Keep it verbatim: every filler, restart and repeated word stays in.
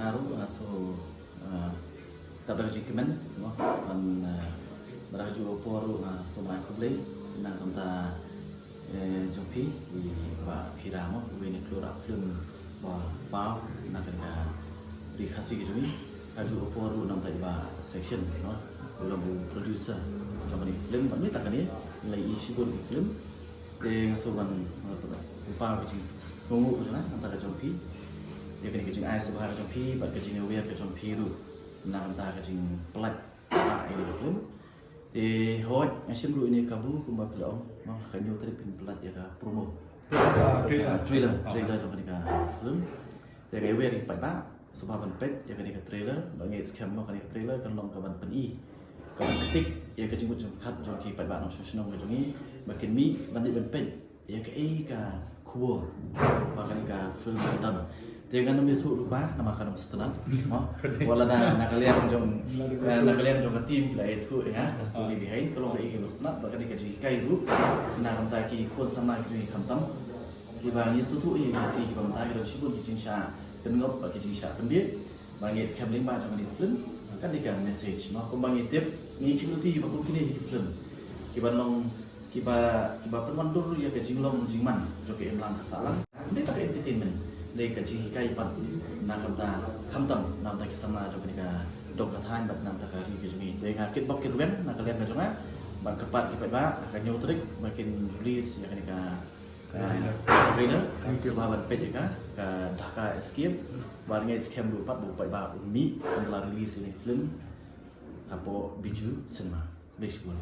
Ruh nga shu, eh, dap da ka jingkmen, no, ban, eh, ba da ka juh ka por ruh nga shu ai khublei na ka bynta, eh, jong phi, i Bah Phira mo, uwei na ki actor film ba paw na kane ka ri Khasi ka jong ngi. Ka juh ka por ruh na ka bynta i Bah Section, no, u long u producer jong kane ka film, bad mynta kane ngi la ïohi shibun ki film. Te nga shu ban, eh, pynpaw ka jingsngewnguh jong nga na ka bynta ka jong phi, ïa kane ka jingai sngewbha ka jong phi bad ka jingaware ka jong phi ruh na ka bynta ka jingpynlait ïa kane ka film. Te hooid, nga shim ruh ïa kane ka kabu kumba phi la ong, mo, ha ka hynñiew tarik phin pynlait ïa ka promo. Trailer. Trailer, trailer jong kane ka film. Te nga ai wei ïa ki paidbah sngewbha ban peit ïa kane ka trailer, ba nga ngeit skhem mo kane ka trailer kan long ka ban pyni, ka ban kyntait ïa ka jingmut jingpyrkhat jong ki paidbah nongshong shnong ka jong ngi, ba kin mih ban leit ban peit ïa kaei ka khubor ba kane ka film ka don. Te ngan ym ïathuh lypa namar kan ym sngewtynnat, mo. Wat la na, na ka liang jong, eh, na ka liang jong ka team ki la ïathuh ïa nga ka story behind, ka long kaei ka ym sngewtynnat, ba kane ka jinghikai ruh na ka bynta ki khun samla ki jong ngi, khamtam kiba ngi sngewthuh ïa ki, kiba mynta ki don shibun ki jingshah pynngop bad ki jingshah pynbieit. Ba ngi skhem lyngba jong kane ka film, kane ka message, mo, kumba ngi tip, ngi community ba kum kine ki film kiba long, kiba, kiba pynwandur ïa ka jinglong jingman jong ka imlang ka sahlang. Ym dei tang ka entertainment, dei ka jinghikai pat na ka bynta, khamtam na ka bynta ki samla jong kane ka dong ka thaiñ bad na ka bynta ka ri ka jong ngi. Te nga kitbok kitrwiang na ka liang ka jong nga bad kyrpad ki paidbah ha ka hynñiew tarik ba kin release ïa kane ka Trailer. Trailer. Thank you. Sngewbha ban peit ïa ka, ka Dhaka Escape. Bad nga ngeit skhem ruh pat ba u paidbah un mih ban da la release ïa kane ka film hapoh Bijou Cinema. Khublei shibun.